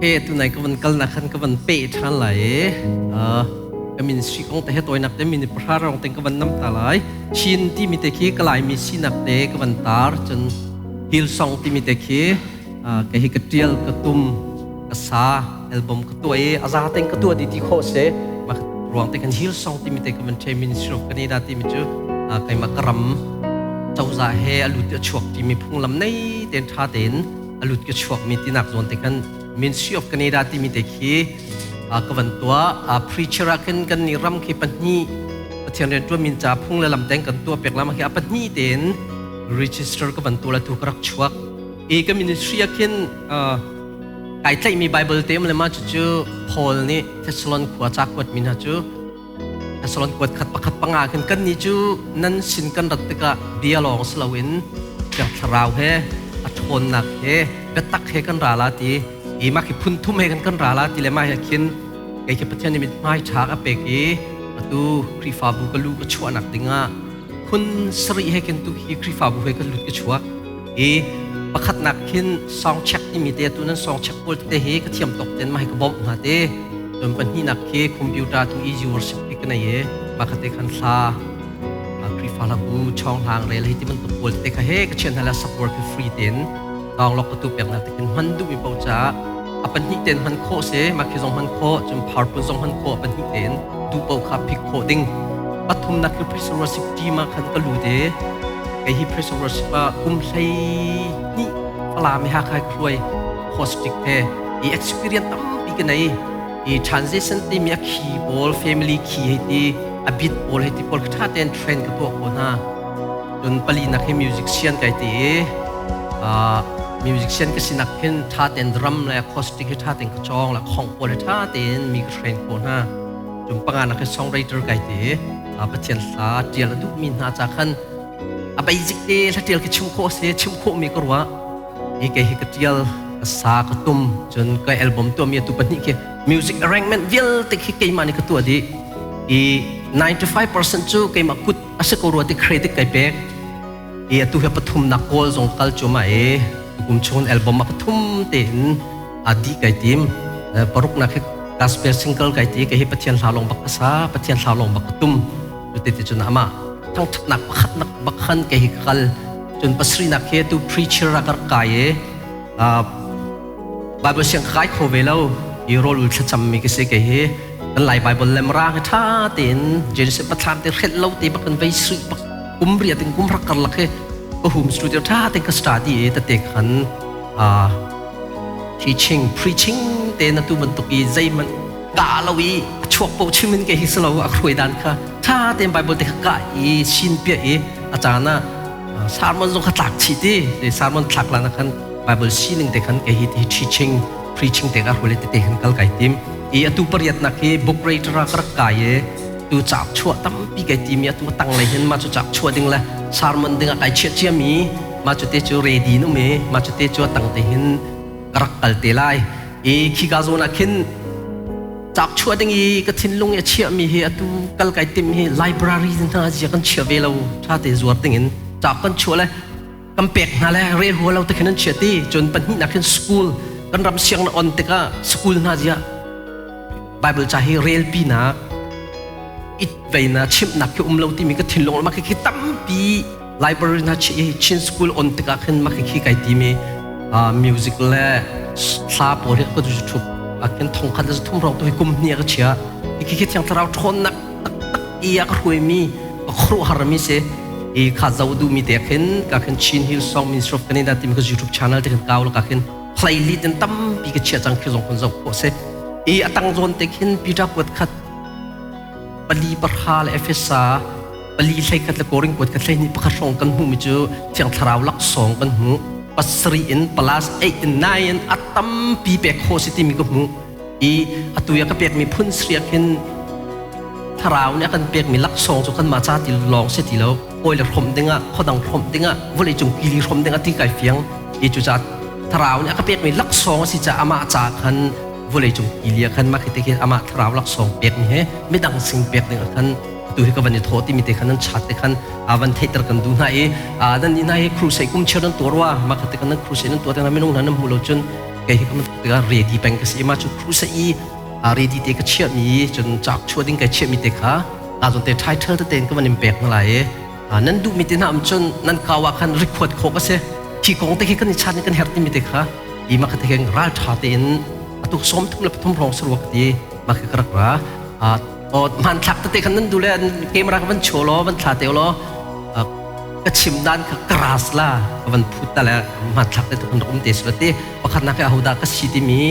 He tunai ka van kal nak khan ka van pe ṭhan lai i ka ministry kong te he tawinak te minute pahra rong ten ka van nam ta lai. Chin timi te khi ka Laimi sinak te ka van tar cun Hillsong timi te khi ka hi ka ṭial ka tum ka sa album ka tuah i a za ten ka tuah di ti khawh si mah ruang te kan Hillsong timi te ka van ṭhe Ministry of Canada timi cu keimah ka ram cozah he a lut a chuak timi phunglam nei ten ṭha tein a lut ka chuakmi tinak zawn te khan Ministry of Canada timi te khi ka van tuah. Preacher ah khin kan nih ram khi pahnih Pathian rian tuan min ca phung le lam teng kan tuah pek lam khi a pahnih tein register ka van tuah la tu ka rak chuak. I ka ministry ah khin kai tlaihmi Bible te le ma cu Paul nih Thessalon khua ca kuat mi hna cu Thessalon kuat khat pakhat panga khin kan nih cu nan sin kan rat tikah bia lawng si loin Thiang Thlarau he a ṭhawnnak he biatak he kan ra la ti i mah khi phun thum he kan kan ra la ti le mah he khin kei khi Pathian nih mithmai ṭha ka pek i atu Khrihfabu ka lu ka chuahnak dingah phun sarih he khin tu hi Khrihfabu he ka lut ka chuak i pakhatnak khin song check timi te atu nan song check pawl te hi ka thiam tok ten mah hi ka bawmh hna te. Cun pahnihnak khi computer tu easy worship ti ka nei i mah kha te khan hla Khrihfa hlabu chawng hlang rel hei ti bantuk pawl te kha he ka chian hna la support khi free ten download ka tu pek hna te khin hman duhmi paoh caah a pahnih ten hman khawh si mah khi zong hman khawh cun PowerPoint zong hman khawh a pahnih ten duh paoh kha pick khawh ding. Pathumnak khi praise worship team ah khan ka lut i kei hi praise worship ah kum hlei hnih Falam i Hakha hruai acoustic he i experience tampi ka nei. I transition timi a key pawl family key hei ti a beat pawl hei ti pawl kha tha tein train ka tuah ko hna. Cun palinak hi musician kai ti i musician ka sinak hin tha tein drum le acoustic hi tha tein ka cawng le khong pawl hi tha tein mi ka train ko hna. Cun panganak hi songwriter kai ti i Pathian hla tial a duhmi hna ca khan a basic te hla tial khi chim khawh si chim khawh mi ka ruah i kei hi ka tial ka sa ka tum. Cun ka album tuahmi atu pahnih khi music arrangement vialte khi keimah nih ka tuah dih i 95% cu keimah kut a si ko rua ti credit kai pek i atu hi pathumnak kawl zong kal cu ma i kum chung album a pathum tein a di kai tim. Paruknak hi gospel single kai ti. Kei hi Pathian hla lawng bak ka sa, Pathian hla lawng bak ka tum. Cu ti cun amah thangthatnak pakhatnak bak khan kei hi ka kal. Cun pasarihnak hi tu preacher a ka rak kai i Bible siang ka kai kho ve lo i rawl ul thlacam mi ka si. Kei hi kan Lai Bible le Mirang hi ṭha tein Genesis pathlam te hrelh lo te bak kan vei sui bak kum riat in kum rak karlak hi ka hum studio ṭha tein ka study i tete khan teaching preaching te na tu bantuk i zeihmanh ka lo i a chuak po chim in ke hi silo a hruai dan kha ṭha tein Bible te kha ka i sin pia i a caan ah sermon zong kha tlak chih ti sermon thlak lan khan Bible sining te khan ke hi ti teaching preaching te ka hruai te te khan kal kai tim i atu pariat nak hi book writer a ka rak kai i tu chak chuah tampi kai ti mi atu tang lei hin ma chu chak chuah ding le sermon ding a kai chiah chia mi ma chu te chu ready nu mi ma chu te chu tang te hin ka rak kal te lai i khi ka zawn ah khin chak chuah ding i ka thinlung i a chiah mi hi atu kal kai tim hi library hna zia kan chia ve lo tha te zuar ding in chak kan chuah le kan pek hna le rel hua lo te khin an chia ti. Cun pahnihnak hin school kan ram siang na on tikah school hna zia Bible ca hi rel pinak it veina chimhnak khi um lo timi ka thinlung ma khi khi tampi library na chi Chin school on tikah khin ma khi khi kai timi music le hla pawl hi ka tu thup a khin thong khat le thum rong tu hi kum hnih ka chia khi khi thiang thlarau ṭhawnnak taktak i a ka hruai mi ka khuaruahhar mi si i kha zo du mi te khin ka khin Chin Hill Song Ministry of Canada timi ka YouTube channel te khin kau la ka khin playlist in tampi ka chia cang khi zong kun zoh khawh si i atang zawn te khin Peter kuat khat pali pahra le Efesa pali hlei khat le Korin kuat khat hlei hnih pakhat hrawng kan hmuh mi cu Thiang Thlarau laksawng kan hmu pasarih in plus 8 in 9 in a tampi pek khawh si timi ka hmu i atu ya ka pekmi phun sriak hin thlarau nih a kan pekmi laksawng cu kanmah ca ti lawng si ti lo hawi le hrawmh dingah khuadang hrawmh dingah vawlei cung kili hrawmh dingah ti kai fiang i cucaah thlarau nih a ka pekmi laksawng a si caah amah ca khan vawlei cung kili ah khan mah khi te khi amah thlarau laksawng pekmi he midang sing pek dingah khan tu hi ka van i thawh timi te khan nan chat te khan van theihter kan duh hna i nan ni hna hi crusade kum cheu nan tuar wa mah kha te kan nan crusade nan tuar te minung hna nan hmu lo cun kei hi ka. tikah ready peng ka si. Ma cu crusade i ready te ka chiahmi cun cak chuah ding kai chiahmi te kha ka zon te title tete in ka van in pek na lai i nan duhmi te hna um cun nan kau ah khan record khawh ka si. Khi kong te khi kan i chan in kan herh timi te kha i ma ka te keng ral tha tein atu 33 rong sarwa ka ti ma ka rak ra. Hmanthlak tete khan nan duh le camera ka van chaw law van thla te law ka chim dan kha karas la ka van phut ta le hmanthlak te kan rak um te sila te. Pakhat nak ahodah ka si timi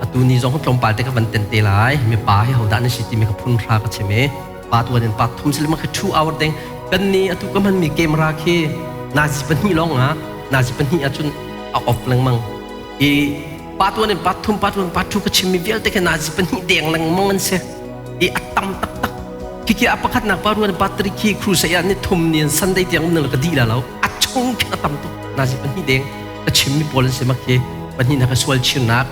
atu ni zong tlawmpal te ka van ten te lai. Mi pa hi hodah na si timi ka phun hra ka chim i pa tuan in pa thum sila ma kha 2 hour deng kan ni atu ka hman mi camera khi nazi pahnih lawng ah nazi pahnih ahcun a off lengmang i pa tuan in pa thum pa tuan pa thu ka chimmi vialte khi nazi pahnih deng lengmang an si i a tam taktak. Khi a pakhat nak pa ruan pa tri khi crusade ah ni thum ni Sunday tiang um ka di la lo a chung khi a tam tuk. Nazi pahnih deng ka chimmi pawl an si mak khi pahnih nak ka sual chirnak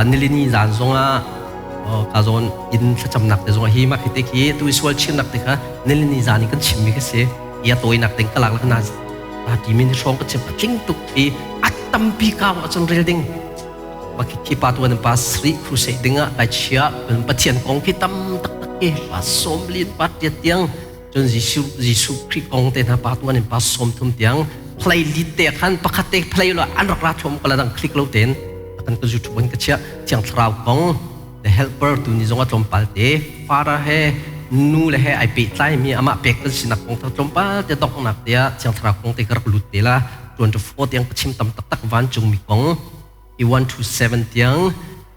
nilini zan zongah ka zawn in thlacamnak te zong hi mak hi te khi tu sual chirnak te kha nilini zan in kan chimmi ka si i a tawinak ding ka lak la na ti min hrawng ka chim a tling tuk i a tampi kau ahcun rel ding. Khi pa tuan pa sri crusade dingah kai chia Pathian kong khi tam taktak ki pa som lin pa tiat tiang cun Jesuh Khrih kong te hna pa tuan in pa som thum tiang play lit te khan pakhat te play lo an rak ra thom kala dang click lo ten kan ka YouTube kan ka chia. Thiang Thlarau kong the helper tu ni zong a tlawmpal te fara he nu le he ai pe tlai mi ama pek kan sinak kong ta tlawmpal te dongnak te ah Thiang Thlarau kong te ka rak lut te la. 24 tiang ka chim tam taktak vancung mi kong i 1 to 7 tiang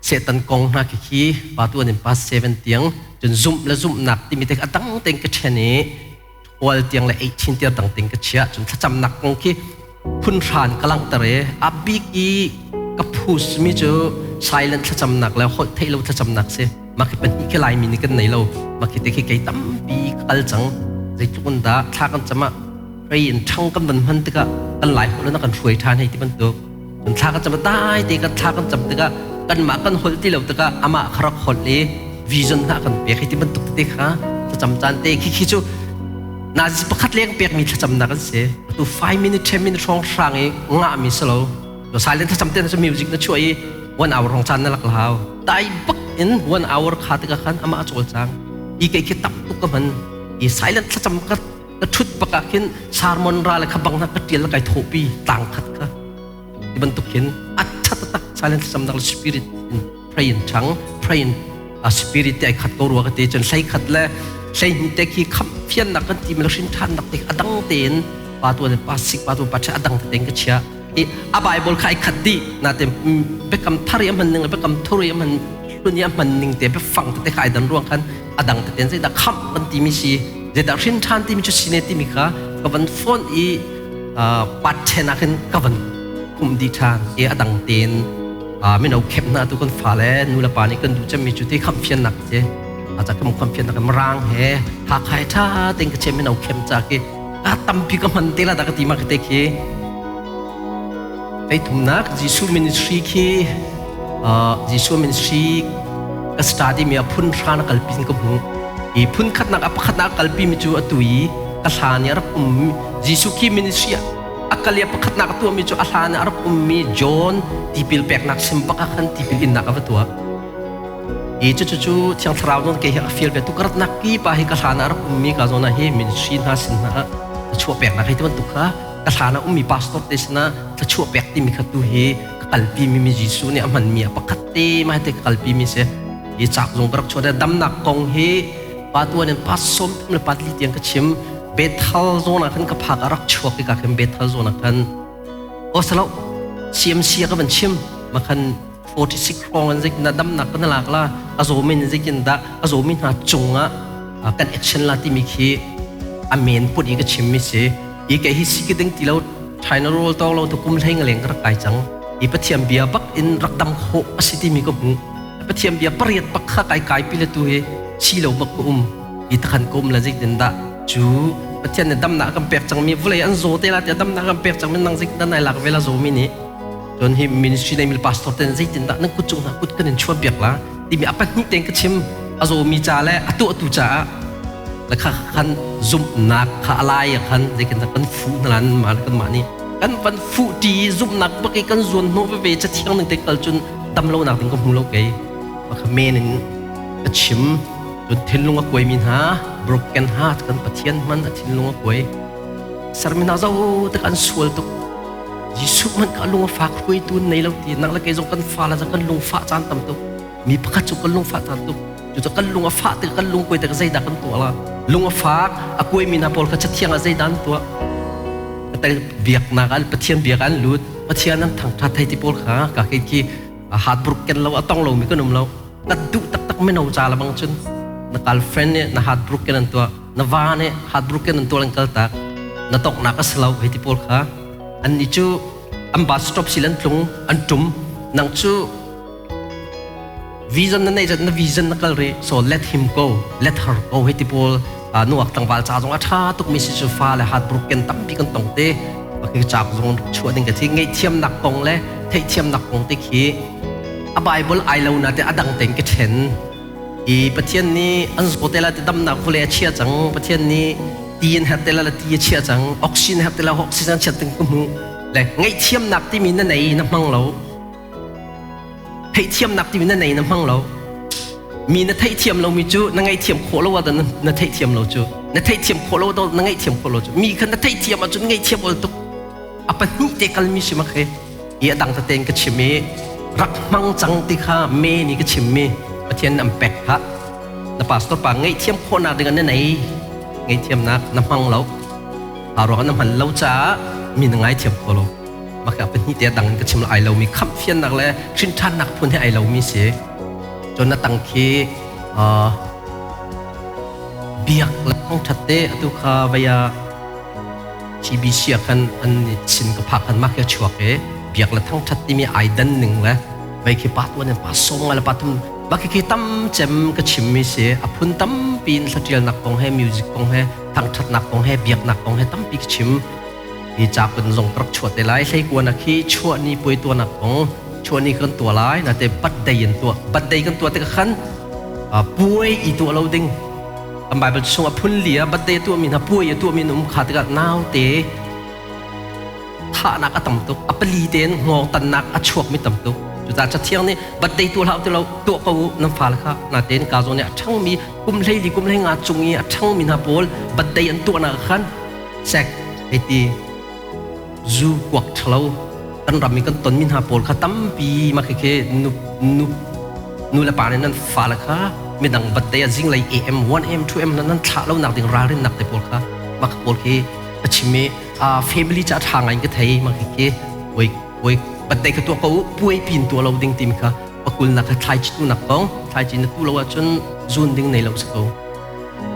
Satan kong hna khi khi pa tu an in pa 7 tiang cun zumh le zumhnak timi te a dang tein ka ṭhen i 12 tiang le 18 tiang dang tein ka chiah. Cun thlacamnak kong khi phun hran ka langhter i a bik i ka phus mi cu silent thlacamnak le holh theih lo thlacamnak si. Mah khi pahnih khi Laimi nih kan nei lo. Mah khi te khi kei tampi ka kal cang. Zeitluk in dah thla kan cam ah rei in ṭhang kan van hman tikah kan Lai holh in a kan hruai ṭhan hei ti bantuk. Cun thla kan cam dai te kan thla kan cam tikah kanmah kan holh ti lo tikah amah kha rak holh i vision hna kan pek hei ti bantuk tete kha thlacam caan te khi khi cu nazi pakhat leng pekmi thlacamnak an si. Atu 5 minute 10 minute hrawng hrang i ngahmi si lo. Silent thlacam te cu music na chuah i 1 hour hrawng caan na lak hau. Dai bak in 1 hour kha tikah khan amah a cawlcang. I kei khi tam tuk ka hman. I silent thlacam ka ka ṭhut bak ah khin sermon ra le kha bang hna ka ṭial kai thawhpi tlang khat kha ti bantuk khin a ṭha taktak. Silent thlacamnak le spirit in pray in ṭhang pray in a spirit te ai khat ko rua ka ti. Cun hlei khat le hlei hnih te khi khamh fiannak kan ti mi le hrin ṭhannak te a dang tein pa tuan in pa sik pa tuan pa ṭha a dang tein ka chia i a Bible kha ai khat dih nate. Biakam thar i a hman ning le biakam thur i a hman hlun i a hman ning te biafang tete kha ai dan ruang khan a dang teten zeidah khamh kan ti mi si, zeidah hrin ṭhan timi cu si ne timi kha ka van phone i part ṭhen ah khin ka van khumh dih ṭhan i a dang tein mino khep hna tu kan fale nu le pa nih kan duh cemmi cu ti khamh fiannak si aca kam khamh fiannak Mirang he Hakha he ṭha tein ka chem mino khem ca khi ka tampi ka hman te la da ka ti ma ka te khi. Thumnak Jesuh ministry khi Jesuh ministry ka study mi a phun hra na kalpi in ka hmu i phun khatnak a pakhatnak a kalpi mi cu atu i ka hlan i a rak um Jesuh khi ministry a kal i a pakhatnak a tuahmi cu a hlan i a rak ummi John tipil peknak sim bak ah khan tipil innak a va tuah i cucu cu Thiang Thlarau nawn ke hi a fial ve tu ka ratnak ki pa hi ka hlan ah a rak ummi ka zawn ah hi ministry hna sin hna ah chuah peknak hei ti bantuk kha ka hlan ah ummi pastor te sinah thluachuah pek timi kha tu hi ka kalpi mi mi Jesuh nih a hmanmi a pakhat te ma te ka kalpi mi si i cak zong ka rak chuah. Damnak kong hi pa tuan in pa som thum le pa li tiang ka chim. Bethel zawn ah khan ka phak a rak chuak i ka khin Bethel zawn ah khan o salo CMC ka van chim ma khan 46 hrawng an zeitin dah damnak kan lak la a zawmi in zeitin dah a zawmi hna cungah kan action la timi khi a men put i ka chim mi si. I ke hi si ki ding ti lo China roll tawng lo tu kum hlei ngaleng ka rak kai cang i Pathian bia bak in rak dam khawh a si timi ka hmu. Pathian bia pariat bak kha kai kai pi le tu hi si lo bak ka um i takhan ka um la zeitin dah cu Pathian nih damnak kan pek cangmi vawlei an zaw te la tiah damnak kan pek cangmi nang zeitin dah nai lak ve la zawmi nih. Cun hi ministry nei mi pastor ten zeitin dah nan kut cung hna kut kan in chuan piak la timi a pahnih tein ka chim a zawmi ca le a tuahtu caah le kha khan zumhnak kha a lai khan zeikin dah kan fuh hna lan ma kan mah nih kan van fuh ṭi zumhnak bak i kan zuan hnawh veve cathiang ning te kal cun. Dam lo nak ding ka hmu lo kei. Maka men in ka chim. Cun thinlung a kuaimi hna broken heart kan Pathian hman a thinlung a kuai. Sermi hna zo tak an sual tuk. Jesuh hmanh ka lung a fak hruaitu nei lo ti nang le kei zong kan fa le kan lung fah caan tam tuk. Mi pakhat cu kan lung fah caan tuk. Cucu kan lung a fah tik kan lung kuai tik zeidah kan tuah la? Lung a fak a kuaimi hna pawl kha cathiang ah zeidah an tuah? Biaknak an Pathian biak an lut. Pathian an thangthat thei ti pawl kha ka kei khi heartbroken lo a tong lomi kan um lo. Kan duh taktak mino ca le bang cun na girlfriend nih na heartbroken an tuah, na va nih heartbroken an tuah an kal tak, na tongnak a si lo hei ti pawl kha annih cu an bus stop sil an tlung an ṭum nang cu vision na neih na vision na kal rih so let him go let her go hei ti pawl nuak tlangval ca zong a ṭha tuk mi si cu fa le heartbroken tampi kan tong te khi cauk zong chuah ding ka thi ngaihthiamnak kong le theihthiamnak kong te khi a Bible ai lo na te a dang tein ka ṭhen i Pathian nih an zaw te la ti damnak vawlei a chia cang Pathian nih ti in her te la ti a chia cang oxygen her te la oxygen chiat ding ka hmu le ngaihthiamnak timi na nei na hmang lo Theihthiamnak timi na nei na hmang lo. Mi na theihthiam lomi cu na ngaihthiam khawh lo ahcun na theihthiam lo cu. Na theihthiam khawh lo na ngaihthiam khawh lo cu. Mi kha na theihthiam ahcun ngaihthiam ol tuk. A pahnih te kalmi si mak hi. I a dang tete in ka chim i rak hmang cang ti kha me nih ka chimmi Pathian an pek kha na pastor pa ngaihthiam khawhnak ding ah na nei ngaihthiamnak na hmang lo. Ruang na hman lo caah mi na ngaithiam kho lo. Maka pahnih te dang in ka chim ai lomi khamh fiannak le hrinṭhannak phun he ai lomi si. Cun na tang khi biak le thangṭhat te atu kha vaya GBC ah khan an sin ka phak khan mah khi chuak i biak le thangṭhat timi ai dan ning le vei khi pa tuan in pa sawm nga le pa thum mah khi khi tam cem ka chimmi si a phun tampi in hlatialnak kong he music kong he thangṭhatnak kong he biaknak kong he tampi ka chim. Hi capun zong ka rak chuah te lai. Hleikuan ah khi chuah ni puai tuahnak kong chuah ni kan tuah lai. Nate birthday in tuah. Birthday kan tuah tikah khan puai i tuah lo ding. Kan Bible chung a phun li ah birthday tuah mi hna puai a tuah mi um kha tikah naute thahnak a tam tuk. A pali tein hngawng tannak a chuak mi tam tuk. Cucaah Cathiang nih birthday tuah hlah ti lo tuah ko u nan fale kha. Natein ka zawn nih a ṭhangmi kum 14 kum 15 cung i a ṭhangmi hna pawl birthday an tuahnak khan sek hei ti zu kuak ṭhalo kan ram i kan tonmi hna pawl kha tampi mah khikhi nu nu nu le pa nih nan fale kha midang birthday ah zinglei am 1 am 2 am nan thlah lo nak ding ralrinnak te pawl kha mah kha pawl khi ka chim i family ca ṭha ngai in ka thei mah khikhi oi oi birthday kha tuah ko puai pin tuah lo ding timi kha pakul nak kha thlai chi tu nak kong thlai chi na tu lo ahcun zun ding nei lo si ko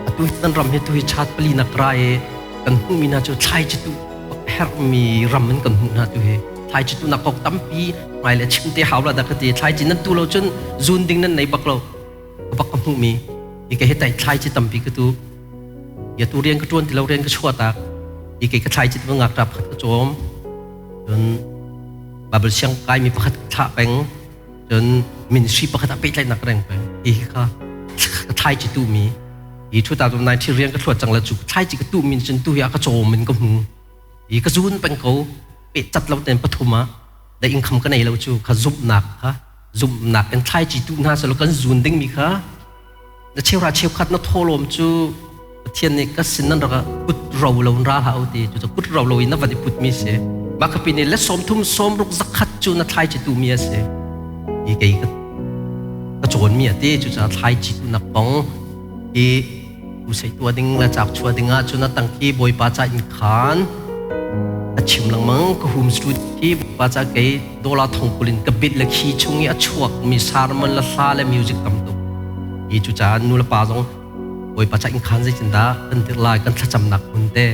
Atu kan ram hi tu hi chat pali nak ra i kan hmuhmi hna cu thlai ci tu herhmi ram in kan hmuh hna tu hi thlai ci tu nak kok tampi ngai le chim te hau la dah ka ti thlai ci nan tu lo cun zun ding nan nei bak lo bak ka hmuhmi i ke hi tai thlai ci tampi ka tu ya tu rian ka tuan ti lo rian ka chuah tak i ke ka thlai ci tu ngak ta pakhat ka cawm cun Bible siang kai mi pakhat thlah peng Cun ministry pakhat ah pehtlaihnak reng peng. Hi kha ka thlai ci tu mi hi 2019 rian ka thluat cang la cu thlai ci ka tu mi cun tu hi a ka cawm in ka hmu. Hi ka zun peng ko pe cat lo ten pathum ah da income ka nei lo cu kha zumhnak kha zumhnak in thlai ci tu hna selo kan zun ding mi kha na cheuhra cheukhat na thawlawm cu Pathian nih ka sin nan rak kut ro lo in ra hlah u ti cu kut ro lo in na van i put mi si mah ka pin i le 30 60 zakhat cu na thlai ci tu mi a si hi kei ka ka cawn mi a ti cu ca thlai ci tu nak kong hi usei tua ding le chak chua ding ah cun a tangki bawipa ca in khan a chim lengmang ka hum street khi bawipa ca kei dollar thong kul in ka bit le khi chung i a chuak mi sermon le hla le music tam tuk hi cu caah nu le pa zong bawipa ca in khan zeitindah kan dir lai kan thlacamnak hmun te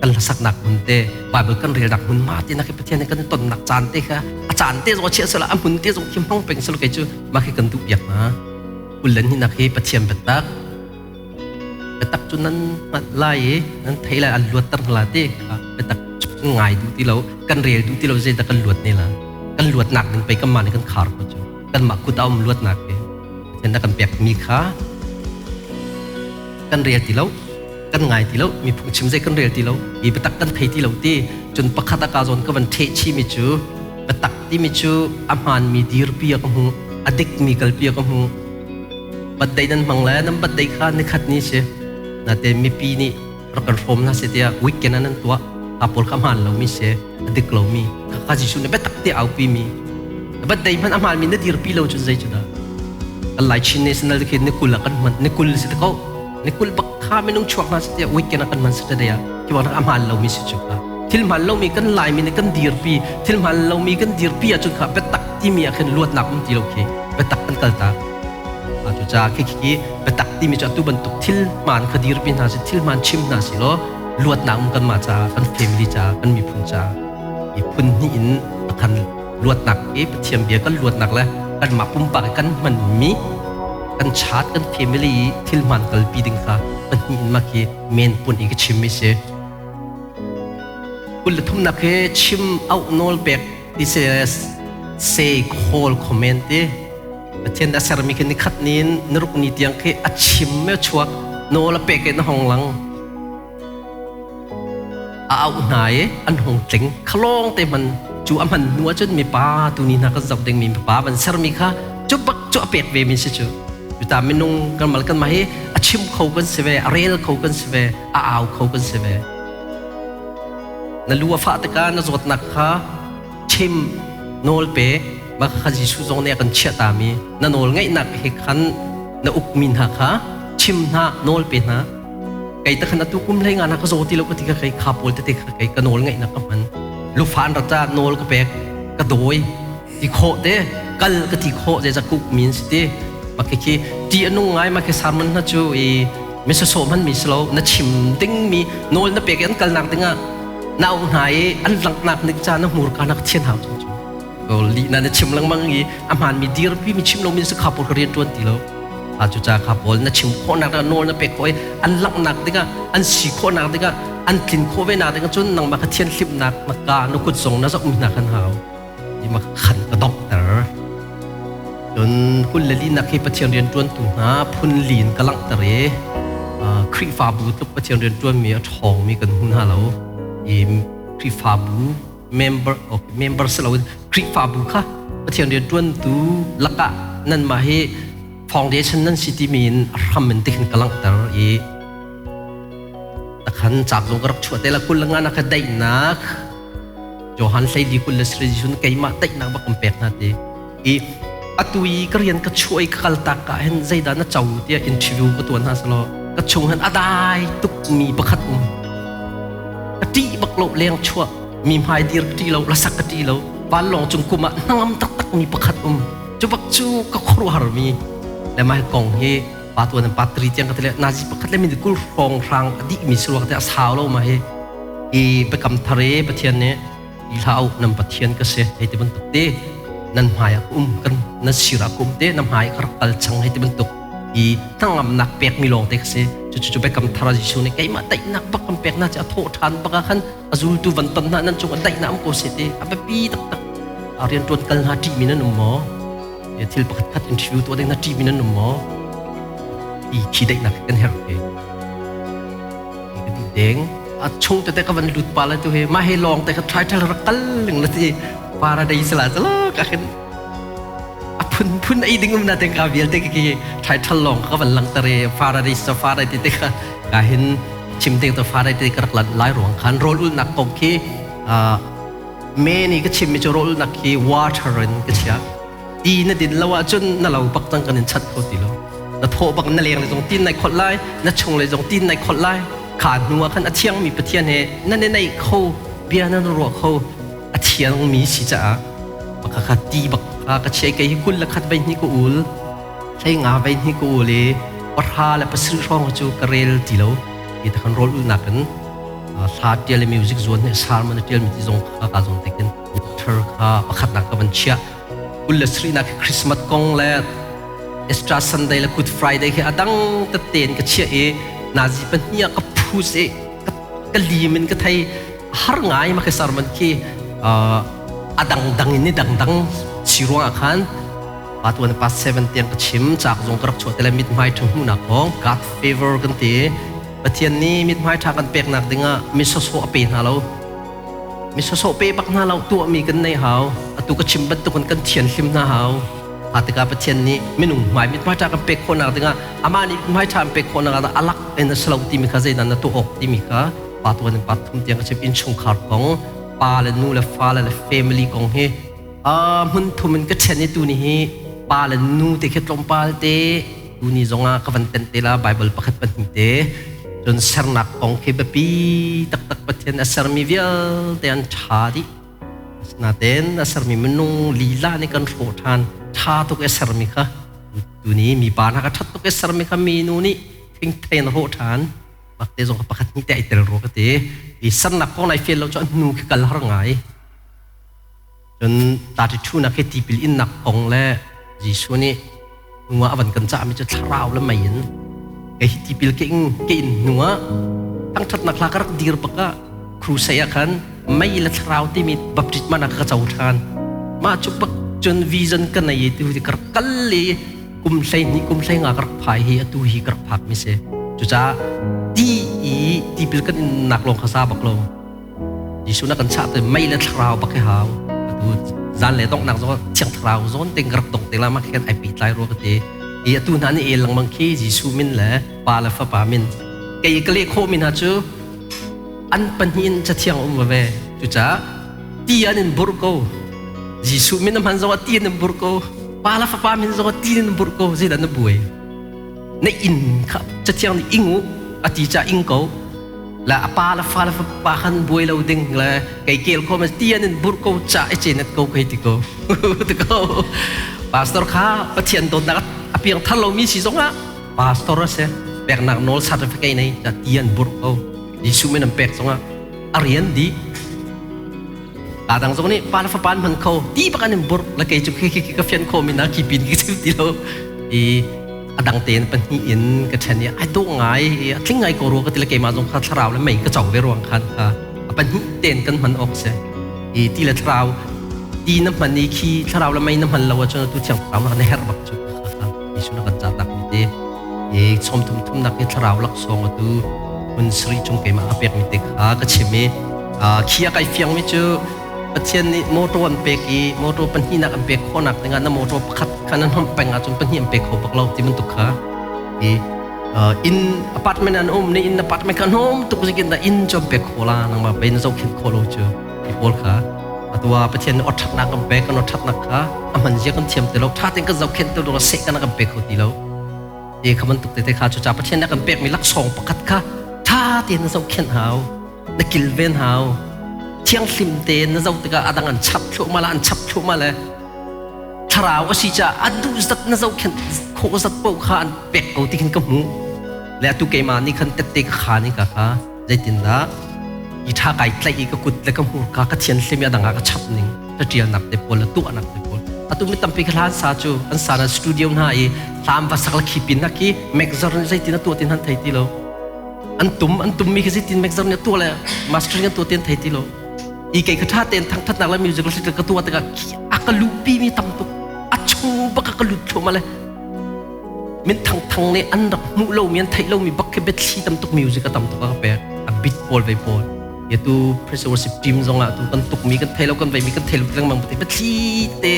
kan hlasaknak hmun te bible kan relnak hmun ma te nak pathian kan tonnak caan te kha a caan te zong a chia sala a hmun te zong khi hmang peng sala kei cu mah khi kan duh piak hna kullen hi nak hi pathian biatak biatak cu nan hngalh lai i nan thei lai an luatter hna ti kha biatak ngai duh ti lo kan rel duh ti lo zeidah kan luat ne la kan luatnak ding pei kanmah nih kan khar ko cu kanmah kut a um luatnak hi Pathian na kan pek mi kha kan rel ti lo kan ngai ti lo mi phungchim zei kan rel ti lo i biatak kan thei ti lo ti cun pakhat a ka zawn ka van ṭheh chih mi cu Biatak timi cu a hmaanmi dirpi a ka hmu, a dikmi kalpi a ka hmu. Birthday nan hmang le nan birthday kha nikhat ni si. Natein mipi nih rak kan hrawm hna seh tiah weekend ah nan tuah. Kha pawl kha hmaan lomi si, a dik lomi. Kha Jesuh nih biatak te aupi mi. Birthday hmanh a hmaanmi na dirpi lo cun zei cu dah? Kan Lai Chin National khi ni 20 ah kan hman, ni 20 si te ko. Ni 20 bak kha minung chuak hna seh tiah weekend ah kan hman Saturday ah. Khi bang a hmaan lomi si cu kha. Thil hmaan lomi kan Laimi nih kan dirpi, thil hmaan lomi kan dirpi ahcun kha biatak timi ah khin luatnak um ti lo khi. Biatak kan kaltak. Cucaah khi biatak timi cu atu bantuk thil hmaan kha dirpi hna si, thil hmaan chim hna si law luatnak um kanmah caah, kan family caah, kan miphun caah i phun hnih in a kan luatnak i Pathian bia kan luatnak le kanmah pumpak i kan hmanmi kan chat kan family i thil hmaan kalpi ding kha pahnih in mah khi men pun i ka chimmi si. 23nak hi chim auh nawl pek ti si say call comment ti Pathian a sermi khi nikhat ni in niruk ni tiang khi a chim me chuak nawl a pek i na hong lang a auh hna i an hong tling khalong te man cu a hman hnu ahcun mipa tu ni hna kan zoh dingmi mipa van sermi kha cu bak cu a pek ve mi si cu cuta minung kan mal kan mah hi a chim kho kan si ve a rel kho kan si ve a au kho kan si ve na lu a fah tikah na zawtnak kha chim nawl pe mah kha Jesuh zong nih a kan chiah tami na nawl ngeihnak he khan na ukmi hna kha chim hna nawl pe hna kei ta khan atu kum hlei nga na ka zaw ti lo ka ti ka kei kha pawl tete kha kei ka nawl ngeihnak ka hman lufan rata nawl ka pek ka dawi ti khawh te kal ka ti khawh je kuk min si ti ma khi khi ti anung ngai ma khi sermon na chu i mi so man mi slo na chim ding mi nawl na pek an kal nak dingah na au hna i an langnak nik ca na hmurka na thian hau cu ko li na na chim lengmang i a hmaan mi dirpi mi chim lo min si kha pawl ka rian tuan ti lo a cu ca kha pawl na chim khawhnak dingah nawl na pek khawh i an langhnak dingah an si khawhnak dingah an tlin khawh ve nak dingah cun nangmah ka thian hlimnak na ka na kut zong na zoh mi hna khan hau i ma khan ka donghter cun 22 nak hi Pathian rian ṭuantu hna phun lin ka langhter i Khrihfabu tluk Pathian rian ṭuanmi a ṭhawngmi kan hmu hna lo i Khrihfabu member okay, member si loin Khrihfabu kha Pathian rian ṭuantu lakah nanmah hi foundation nan si timi in a hram in tikhin ka langhter i takhan caak zong ka rak chuah te la 25 nak kha daihnak Johan 14 20 Jesuh nih keimah daihnak bak kan pek hna ti i atu i ka rian ka chuah i ka kal tak ah hin zeidah na co tiah interview ka tuan hna selaw ka chung hin a dai tuk mi pakhat um ka ṭih bak lo leng chuah mi hmai dir ka ṭih lo lasak ka ṭih lo vanlawng cung kum ah hnangam taktak mi pakhat um cu bak cu ka khuaruahhar mi le mah kong hi pa tuan pa tri tiang ka tile nazi pakhat le min 20 hrawng hrang a dih mi suak te a sau lo ma hi i biakam thar i Pathian nih i hlah u nan Pathian ka si hei ti bantuk te nan hmai ah ka um kan nan sir ah ka um te na hmai ka rak kal chang hei ti bantuk i hnangamnak pek mi lawng te ka si cu cu biakam thar Jesuh nih keimah daihnak bak kan pek na ci a thawh ṭhan bak ah khan a zultu van ton hna nan cung ah daihnak um ko se ti a biapi taktak a rian ṭuan kal hna ṭih mi nan um maw thil pakhat khat interview tuah ding na ṭih mi nan um maw i khi daihnak kan herh ke deng a chung tete ka van lut pa la tu he ma he long te ka try try rak kal ling la ti paradise la chala ka khin a phun phun ei ding um na te ka vial te ki try thal long ka van lang tare paradise sa paradise te ka ka hin chim ding to paradise te ka rak lan lai ruang khan rol ul nak kong khi me ni ka chim mi chu rol nak khi water in ka chia ti na din lo ahcun na lo bak cang kan in chat kho ti lo na thaw bak na leng le zong tin nai kholh lai na chung le zong tin nai kholh lai kha hnu ah khan a thiangmi Pathian he nan i naih kho bia nan ruah kho a thiangmi si caah baka kha ti bak kha ka chiai kei hi 21 vei hnih ka ul 15 vei hnih ka ul i 17 hrawng cu ka rel ti lo ti ta kan rawl ulnak in hla tial le music zuan he sermon a tial mi ti zong kha ka zong tekin thar kha pakhatnak ka van chiah 27nak hi Christmas kong le Easter Sunday le Good Friday hi adang tete in ka chiah i nazi pahnih ah ka phus i ka lim in ka thei har ngai ma ka sermon khi adang dang in ni dang dang si ruang ah khan pa tuan pa 7 tiang ka chim chak zong ka rak chuah te le mithmai ṭha hmuhnak kong God favor kan ti Pathian nih mithmai ṭha kan peknak dingah mi sawsawh a pe hna lo. Mi sawsawh pe bak hna lo tuahmi kan nei hau. Atu ka chim bantukin kan thianhlim hna hau. A tikah Pathian nih minung hmai mithmai ṭha kan pek khawhnak dingah amah nih mithmai ṭha an pek khawhnak ah alak in a si lo timi kha zeidah na tuah awk timi kha pa tuan in pa thum tiang ka chim. Innchungkhar kong, pa le nu le fale le family kong hi hmun thum in ka ṭhen i tuni hi pa le nu te khi tlawmpal te tuni zongah ka van tenh te la Bible pakhat pahnih te. Cun sernak kong khi biapi taktak. Pathian a sermi vialte an ṭha dih, asinain a sermi minung lila nih kan hrawh ṭhan. Ṭha tuk i a sermi kha tuni mipa hna kha ṭhat tuk i a sermi kha minu nih thingthei in hrawh ṭhan. Mak te zong pakhat hnih te ai tel rua ka ti. I sernak kong nai fian lo cu an hnu khi kal har ngai. Cun 32 nak hi tipil innak kong le Jesuh nih hnuah a van kan cahmi cu thlarau le mei in. Kei hi tipil ke in ke in hnuah thangṭhatnak hla ka rak dir bak ah crusade ah khan mei le thlarau timi baptisma na ka co ṭhan. Mah cu bak cun vision ka nei tu ka rak kal i kum 12 kum 15 ka rak phai hi atu hi ka rak phak mi si. Cucaah ti i tipil kan innak lawng kha sa bak lo. Jesuh na kan chah te mei le thlarau bak hi hau. Atu zan le donghnak zong thiang thlarau zawn ting rak dong te la ma khen ai pi tlai ro ka ti. I atu hna ni el lengmang khi Jesuh min le Pa le Fapa min. Kei ka leh khawh mi hna cu an pahnih in cathiang um ve. Cucaah ti an in burh ko. Jesuh min hman zong ah ti an in burh ko. Pa le Fapa min zong ah ti an in burh ko. Zeidah na buai? Na inn kha cathiang nih ing u a ti ca ing ko. La a pa le fa le pa khan buai lo ding le kei kel kho ma ti an in burh ko ca i cenet ko kei ti ko ti ko. Pastor kha Pathian dawtnak a piang thar lomi si zongah pastor a si, peknak nawl certificate nei ca ti an burh ko. Jesuh min an pek zongah a rian di ta dang zong nih pa le fapa an hman kho ti bak an in burh la. Kei cu khi khi ka fian kho mi na khi pin ki chim ti lo i a dang tein pahnih in ka ṭhen i ai dawh ngai i a tling ngai ko rua ka ti le keimah zong kha thlarau le mei ka co ve ruang khan kha a pahnih tein kan hman awk si. I ti le thlarau ti na hman i khi thlarau le mei na hman lo ahcun atu thiang thlarau na herh bak cu Jesuh na kan ca tak mi te i sawm thum thum nak i thlarau laksawng atu hun sri chung keimah ka pek mi te kha ka chim i khi a kai fiang mi cu Pathian nih motor an pek i motor pahnihnak an pek khawhnak dingah na motor pakhat kha nan hom peng ahcun pahnih an pek kho bak lo ti bantuk kha. I inn apartment an um ni inn apartment kha hnom tuk zikin da inn cu an pek kho la, nangmah pe na zohkhenh kho lo cu ti pawl kha. Atua Pathian nih awṭhatnak kan pek, kan awṭhatnak kha a hman zia kan thiam ti lo, ṭha tein kan zohkhenh ti lo, seh kan kan pe kho ti lo ti kha bantuk tete kha. Cucaah Pathian nih kan pekmi laksawng pakhat kha ṭha tein na zohkhenh hau, na kilven hau, thianghlim tein na zoh tikah a dang an chap thluahmah la, an chap thluahmah le thlarau a si caah a duh zat na zohkhenh khawh zat paoh kha an pek ko ti khin ka hmuh le atu keimah nih khan tette ka khaan i ka kha zeitindah i ṭha kai tlaih i ka kut le ka hmurka ka thianhlim i a dang ah ka chap ning ka ṭialnak te pawl le tuahnak te pawl. Atu mi tampi ka hlan sa cu an sa na studio hna i hlam va sak la khipin na khi mekzar nih zeitin a tuah tin han thei ti lo. An tum an tum mi khi zeitin mekzar nih a tuah le mastering an tuah tin thei ti lo. I kei kha ṭha tein thangṭhatnak le music le ka tuah tikah khi a ka luhpi mi tam tuk, a chung bak a ka lut thluahmah le min thang thang nih an rak hmuh lomi, an theih lomi bak khi biathli tam tuk, music a tam tuk a ka pek, a beat pawl ve pawl. Tu praise worship team zong ah tu kan tuk mi kan thei lo, kan vei mi kan thei lo lengmang te biathli te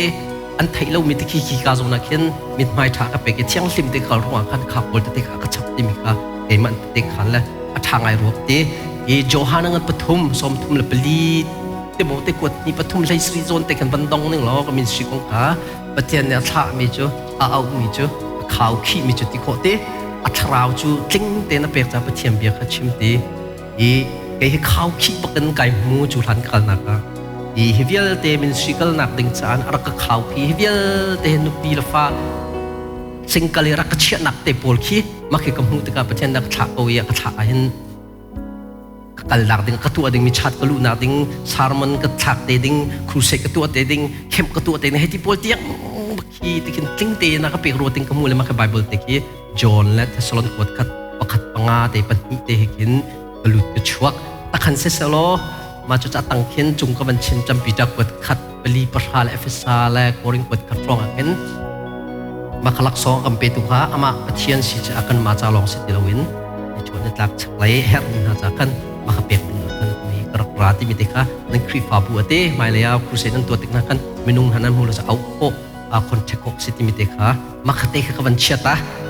an theih lomi te khi khi ka zong na khin mithmai ṭha ka pek i thianghlim te khal ruangah khan kha pawl te kha ka chap timi kha keimah te khan le a ṭha ngai ruak te. I Johan ngan 3 34 Timote kuat ni pathum hlei sri zawn te kan van dong ning law ka min sri kong kha Pathian nih a thlah mi cu, a auh mi cu, a khau khih mi cu ti khawh te, a thlarau cu tling tein a pek ca Pathian bia kha chim ti i kei hi khau khih bakin kai hmu cu hlan ka kalnak ah i hi vialte min sri kalnak ding caan a rak ka khau khi hi vialte nupi le fa singkal i rak ka chiahnak te pawl khi mak hi ka hmuh tikah Pathian rak thlah ko i a ka thlah ahhin ka kalnak ding, ka tuah ding mi chat ka luhnak ding, sermon ka thlak te ding, crusade ka tuah te ding, camp ka tuah te ding, hei ti pawl tiang khi tikhin tling te na ka pek ro ting ka mu le ma ka Bible te khi John le Thessalon kuat khat pakhat panga te pahnih te he khin ka lut ka chuak takhan se selo. Ma chu cha tang khin chung ka van chim cham Peter kuat khat pali pahra le Efesa le Korin kuat khat rong ah khin ma khalak song kan pe tu kha ama Pathian si cha kan ma cha long si ti loin ni chuan ni tlak chaklei herh mi hna ca khan ma ka pek ding khan ni ka rak. Ra timi te kha nan Khrihfabu ate hmailei ah crusade nan tuah tik na kan minung hna nan hmu lo au khawh, contact khawh si timi te kha makhate kha ka van chia ta.